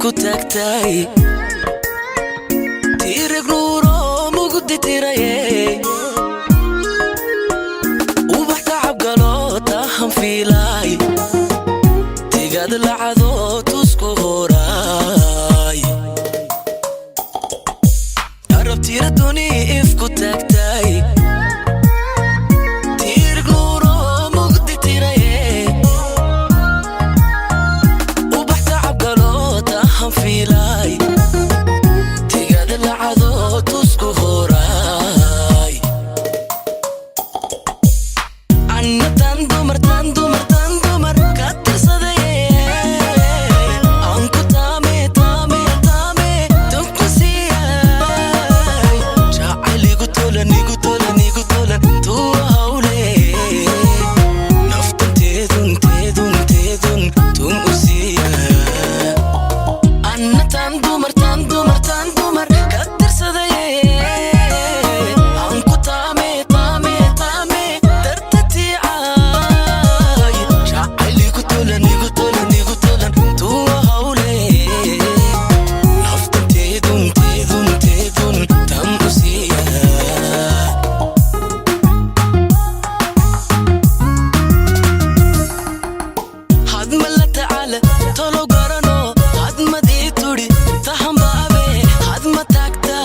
Ifku taagtay tiirig nuuro mugdi tiraye, ubax tacabgalo tahan fiilay, tigad lacado tusku horaay. Arabtira duni ifku taagtay tiirig nuuro mugdi tiraye, ubax tacabgalo tahan fiilay, tigad lacado tusku horaay. Annatan dumartan dumartan dumar ka tirsadaye, anku taame taame taame tunku siiyay, jacayl igu tolan, igu tolan, igu tolan tuwa hawle, naftan teedun teedun teedun tun u siiya. Annatan dumartan dumartan dumar ka tirsadaye, anku taame taame taame dartatiicay, jacayl igu tolan, igu tolan, igu tolan tuwa hawle, naftan teedun teedun teedun tan u siiya. Hadma la tacaala tolo garano, hadmad ii tudhi tahanbaabe, hadma taagta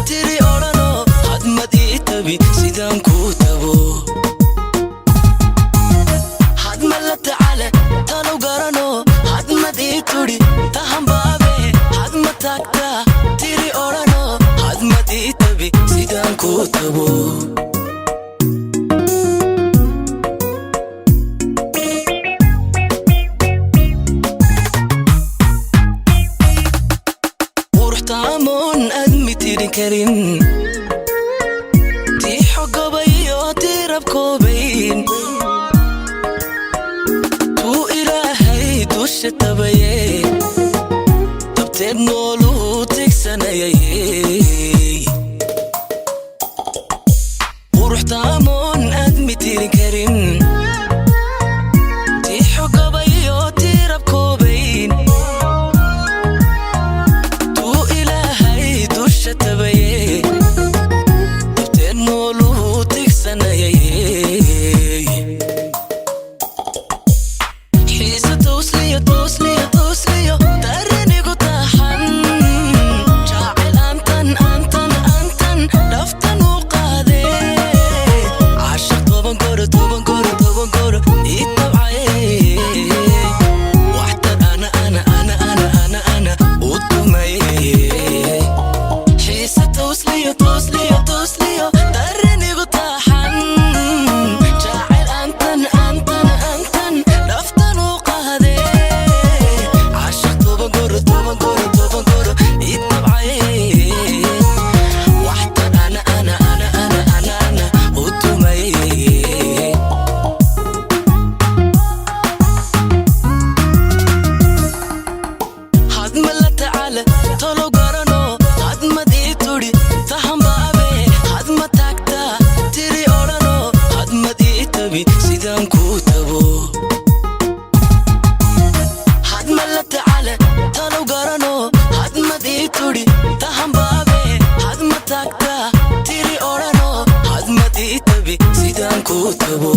tiri odhano, hadmad ii tabi sidaan kuu tabo. Hadma la tacaala talo garano, hadmad ii tudhi tahanbaabe, hadma taagta tiri odhano, hadmad ii tabi sidaan kuu tabo. Quruxtaamoon aad mitirin karin, tii xogobayo tii rabkoobayn, tuu Ilaahay dusha tabaye, dabteed nooluu tigsanayay. Quruxtaamoon aad mitirin karin, tii xogobayo tii rabkoobayn, tuu Ilaahay dusha tabaye, dabteed nooluu tigsanayay. Xiise toosliyo toosliyo toosliyo darenigu taxan, jacayl antan antan antan dhaftan u qaade, cashar 10 goro 10 goro 10 goro ii tabcaye, waxtar ana ana ana ana ana ana u tumaye. Xiise toosliyo toosliyo toosliyo darenigu taxan, jacayl antan antan antan dhaftan u qaade, cashar 10 goro 10 goro 10 goro ii tabcaye, waxtar ana ana ana ana ana ana u tumaye. Hadma la tacaala tolo garano, hadmad ii tudhi tahanbaabe, hadma taagta tiri odhano, hadmad ii tabi sidaan kuu tabo. Hadma la tacaala talo garano, hadmad ii tudhi tahanbaabe, hadma taagta tiri odhano, hadmad ii tabi sidaan kuu tabo.